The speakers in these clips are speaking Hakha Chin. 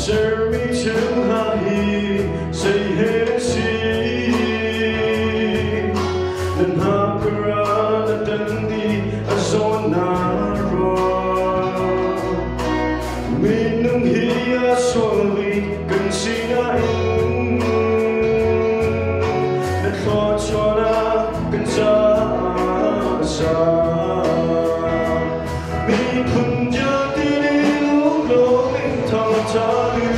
Sermi thil hna hi zei he si? Na hnakara na dan dih a zawn na ruah. Minung hi a sual i kan sinain na thluachuahnak kan caah a za. Miphun vialte nih lunglawm in thangṭhat u.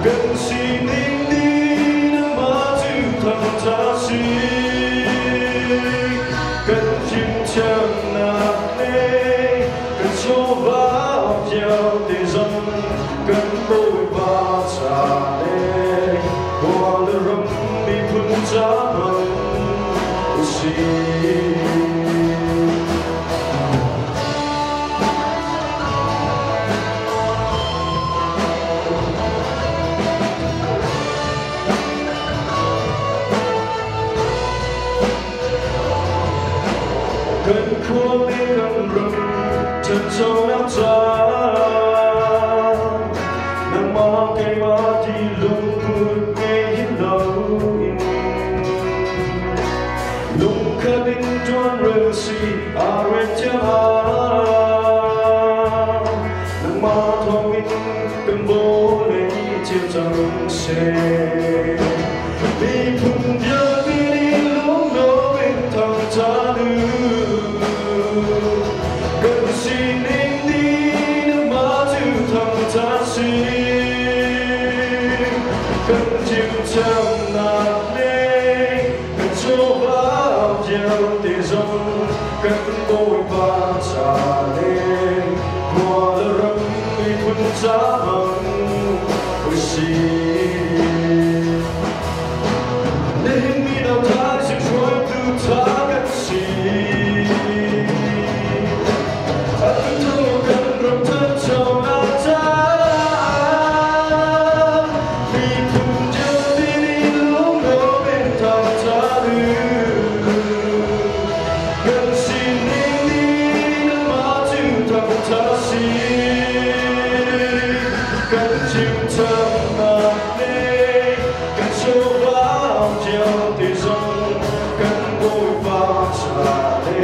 Kan sining nih nangmah cu thangṭhat si. Kan fimthiamnak le kan chawva vialte zong kan Bawipa ca le khua le ram miphun ca hmang usih. Kan khua le kan ram ṭhanchonak caah nangmah keimah ti lungput ngei hin loin lungkhat in ṭuanrel si aa ret tiangah nangmah thawngin kan vawlei cio cang seh. Miphun vialte nih lunglawm in thangṭhat u. Kan sining nih nangmah cu thangṭhat si. Kan chimchamnak le kan chawva vialte zong kan Bawipa ca le khua le ram miphun ca hmang usih. Nihin mino thaizing hruaitu ṭha kan si. Atu kan ram ṭhanchonak caah miphun vialte nih lunglawm in thangṭhat u. Kan sining nih nangmah cu thangṭhat si. Kan chimchamnak le kan chawva vialte zong kan Bawipa ca le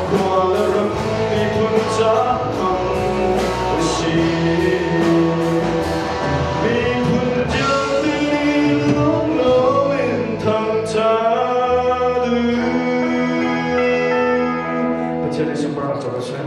khua le ram miphun ca hmang usih. Miphun vialte nih lunglawm in thangṭhat u. Pathian nih sunparnak co ko seh.